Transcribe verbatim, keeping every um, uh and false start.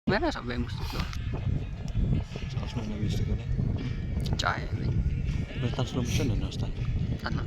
Mana sa bem musti tu. Kas no na misti kana. Chai. Bem tan slow motion na sta. Tan.